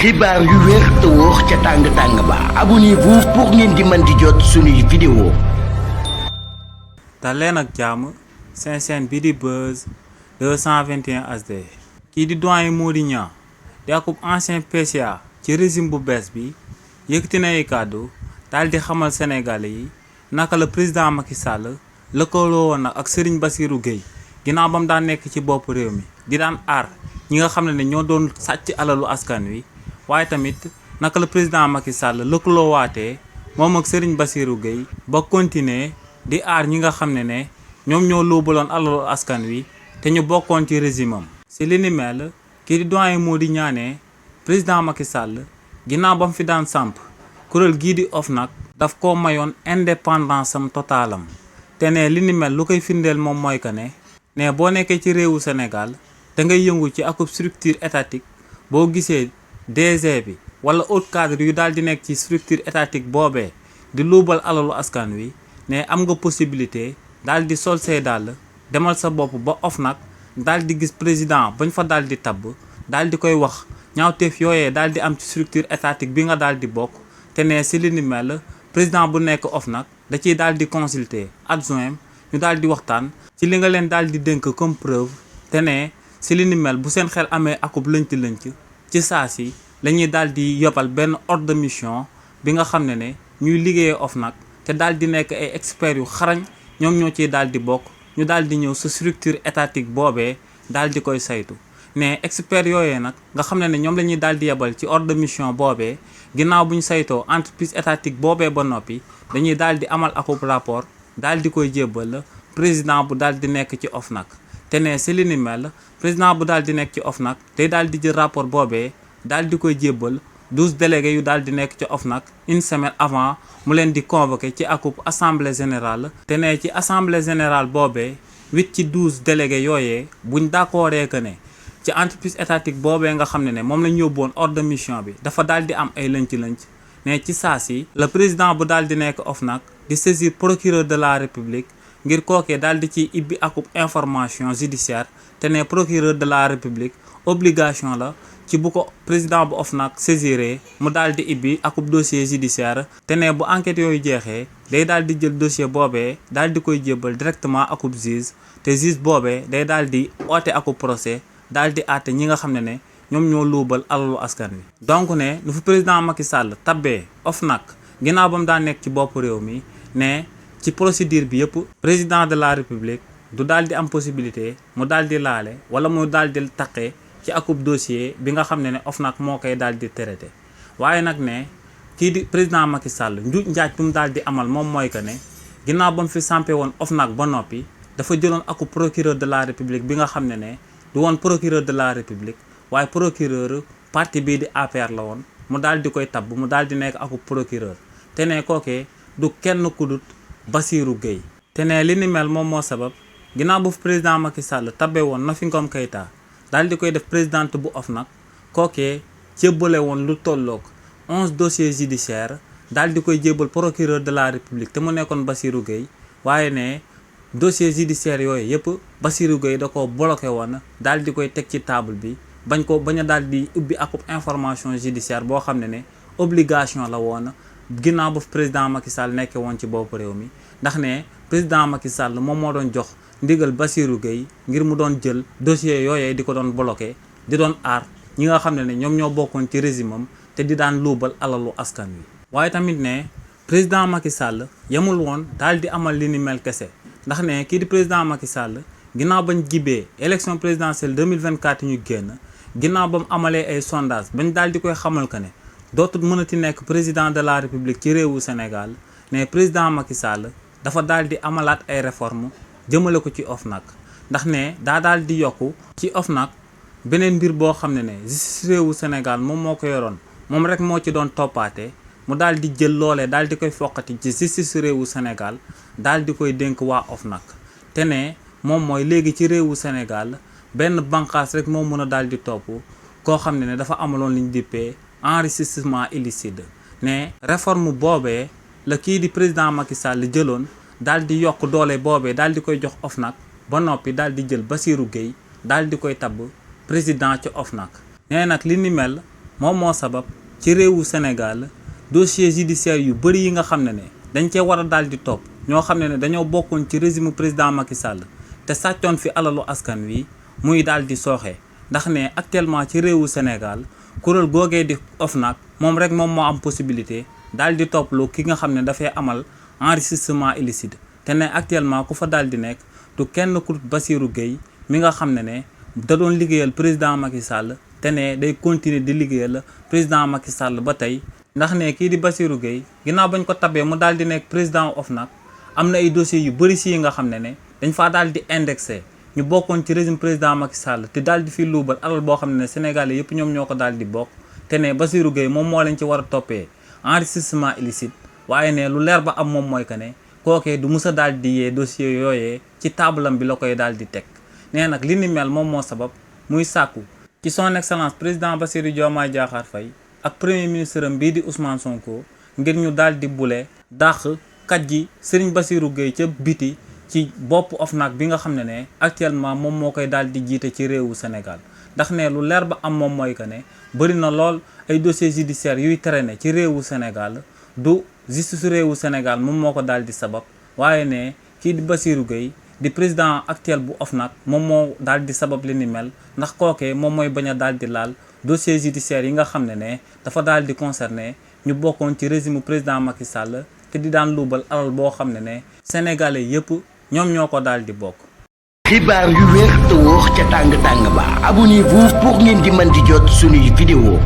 xibaar yu wér te wóor ca tàng ba abonnez-vous pour ngeen di mën di jot suñuy vidéo. dal leen ak jàmm seen chaîne bi di Buzz 221 HD. kii di doyen Mody Niang di akub ancien PCA ci régime bu bees bi yëkkati na ay kàddu daal di xamal Sénégalais yi naka la président Macky Sall lëkkaloo woon nag ak Serigne Bassirou Gueye ginnaaw ba mu daan nekk ci bopp réew mi di daan aar ñi nga xam ne ñoo doon sàcc alalu askan wi. waaye tamit naka la président Macky Sall lëkkaloo waatee moom ak Serigne Bassirou Gueye ba continuer di aar ñi nga xam ne ñoom ñoo luubaloon alalu askan wi te ñu bokkoon ci régime am. si li ni mel kii di doyen Mody Niang président Macky Sall ginnaaw ba mu fi daan samp kuréel gii di OFNAC daf ko mayoon indépendance am totalam te ne li ni mel lu koy firndeel moom mooy que ne boo nekkee ci réewu Sénégal te ngay yëngu ci akub structure étatique boo gisee DG bi wala haut cadre yu daal di nekk ci structure étatique boobee di luubal alalu askan wi ne am nga possibilité daal di sol say dàll demal sa bopp ba OFNAC daal di gis président bañ fa daal di tabb daal di koy wax ñaawteef yooyee daal di am ci structure étatique bi nga daal di bokk te ne si li ni mel président bu nekk OFNAC da ciy daal di consulter adjoint ñu daal di waxtaan ci li nga leen daal di dénk comme preuve te ne si li ni mel bu seen xel amee akub lënc-lënc ci saa si la ñuy daal di yóbbal benn ordre de mission bi nga xam ne ñuy liggéeyee OFNAC te daal di nekk ay experts yu xarañ ñoom ñoo ciy daal di bokk ñu daal di ñëw sa structure étatique boobee daal di koy saytu ne experts yooyee nag nga xam ne ñoom la ñuy daal di yebal ci ordre de mission boobee ginnaaw bu ñu saytoo entreprise étatique boobee ba noppi dañuy daal di amal akub rapport daal di koy jébbal président bu daal di nekk ci OFNAC te ne si li ni mel président bu daal di nekk ci OFNAC day daal di jël rapport boobee daal di koy jébbal 12 délégués yu daal di nekk ci OFNAC une semaine avant mu leen di convoqué ci akub assemblée générale te ne ci assemblée générale boobee 8 ci 12 délégués yooyee buñ d'accordee que ne ci entreprise étatique boobee nga xam ne moom lañ yóbboon ordre de mission bi dafa daal di am ay lënc-lënc ne ci saa si le président bu daal di nekk OFNAC di saisir procureur de la république ngir kookee daal di ci ibbi akub information judiciaire te ne procureur de la république obligation la ci bu ko président bu OFNAC saisiré mu daal di ibbi akub dossier judiciaire te ne bu enquête yooyu jeexee day daal di jël dossier boobee daal di koy jébbal directement akub juge te juge boobee day daal di oote akub procès daal di àtte ñi nga xam ne ñoom ñoo luubal alalu askan wi. donc ne nu fi président Macky Sall tabbee OFNAC ginnaaw ba mu daan nekk ci bopp réew mi ne ci procédure bi yëpp président de la république du daal di am possibilité mu daal di laale wala mu daal di taqee ci akub dossier bi nga xam ne OFNAC moo koy daal di traité waaye nag ne kii di président Macky Sall njuuj njaaj bi mu daal di amal moom mooy que ne ginnaaw ba mu fi sampé woon OFNAC ba noppi dafa jëloon akub procureur de la république bi nga xam ne du woon procureur de la république waaye procureur parti bii di APR la woon mu daal di koy tabb mu daal di nekk akub procureur te ne kookee du kenn ku dut Bassirou Gueye te ne li ni mel moom moo sabab ginnaaw bu fi président Macky Sall tabbee woon Nafi Ngom Keïta daal di koy def présidente bu OFNAC kookee jébbale woon lu tolloog 11 dossiers judiciaires daal di koy jébbal procureur de la république te mu nekkoon Bassirou Gueye waaye ne dossiers judiciaires yooyu yëpp Bassirou Gueye da ko bloqué woon daal di koy teg ci table bi bañ a daal di ubbi akub information judiciaire boo xam ne obligation la woon ginnaaw ba président Macky Sall nekkee woon ci bopp réew mi ndax ne président Macky Sall moom moo doon jox ndigal Bassirou Gueye ngir mu doon jël dossier yooyee di ko doon bloqué di doon aar ñi nga xam ne ñoom ñoo bokkoon ci régime am te di daan luubal alalu askan wi. waaye tamit ne président Macky Sall yemul woon daal di amal li ni mel kese ndax ne kii di président Macky Sall ginnaaw bañ jibee élection présidentielle 2024 ñu génn ginnaaw ba mu amalee ay sondage bañ daal di koy xamal que ne dootul mënati nekk président de la république ci réewu Sénégal ne président Macky Sall dafa daal di amalaat ay réformes jëmale ko ci OFNAC ndax ne daa daal di yokku ci OFNAC beneen mbir boo xam ne justice réewu Sénégal moom moo ko yoroon moom rek moo ci doon toppaate mu daal di jël loolee daal di koy foqati ci justice réewu Sénégal daal di koy dénk waa OFNAC te ne moom mooy léegi ci réewu Sénégal benn bànqaas rek moo mën a daal di topp koo xam ne dafa amaloon li ñu dippee enrichissement illicite ne réforme boobee la kii di président Macky Sall jëloon daal di yokk doole boobee daal di koy jox OFNAC ba noppi daal di jël Bassirou Gueye daal di koy tabb président ci OFNAC nee nag li ni mel moom moo sabab ci réewu Sénégal dossier judiciaire yu bëri yi nga xam ne dañ cee war a daal di topp ñoo xam ne dañoo bokkoon ci régime président Macky Sall te sàccoon fi alalu askan wi muy daal di sooxe ndax ne actuellement ci réewu Sénégal kuréel googee di OFNAC moom rek moom moo am possibilité daal di topplu ki nga xam ne dafay amal enrichissement illicite te ne actuellement ku fa daal di nekk du kenn ku Bassirou Gueye mi nga xam ne da doon liggéeyal président Macky Sall te ne day continuer di liggéeyal président Macky Sall ba tey ndax ne kii di Bassirou Gueye ginnaaw bañ ko tabee mu daal di nekk président OFNAC am na ay dossiers yu bëri si yi nga xam ne dañ faa daal di indexé ñu bokkoon ci régime président Macky Sall te daal di fi luubal alal boo xam ne Sénégalais yëpp ñoom ñoo ko daal di bokk te ne Bassirou Gueye moom moo leen ci war a toppee enrichissement illicite waaye ne lu leer ba am moom mooy que ne kookee du mus a daal di yee dossier yooyee ci taabalam bi la koy daal di teg nee nag li ni mel moom moo sabab muy sàkku ci son excellence président Bassirou Diomaye Diakhar Faye ak premier ministre am bii di Ousmane Sonko ngir ñu daal di bule dàq kat ji Serigne Bassirou Gueye ca biti ci bopp OFNAC bi nga xam ne actuellement moom moo koy daal di jiite ci réewu Sénégal ndax ne lu leer ba am moom mooy que ne bëri na lool ay dossiers judiciaires yuy traîner ci réewu Sénégal du justice réewu Sénégal moom moo ko daal di sabab waaye ne kii di Bassirou Gueye di président actuel bu OFNAC moom moo daal di sabab li ni mel ndax kookee moom mooy bañ a daal di laal dossiers judiciaires yi nga xam ne dafa daal di concerné ñu bokkoon ci régime président Macky Sall te di daan luubal alal boo xam ne sénégalais yëpp ñoom ñoo ko daal di bokk. xibaar yu wér te wóor ca tàng tàng ba abonnez-vous pour ngeen di mën di jot suñuy vidéo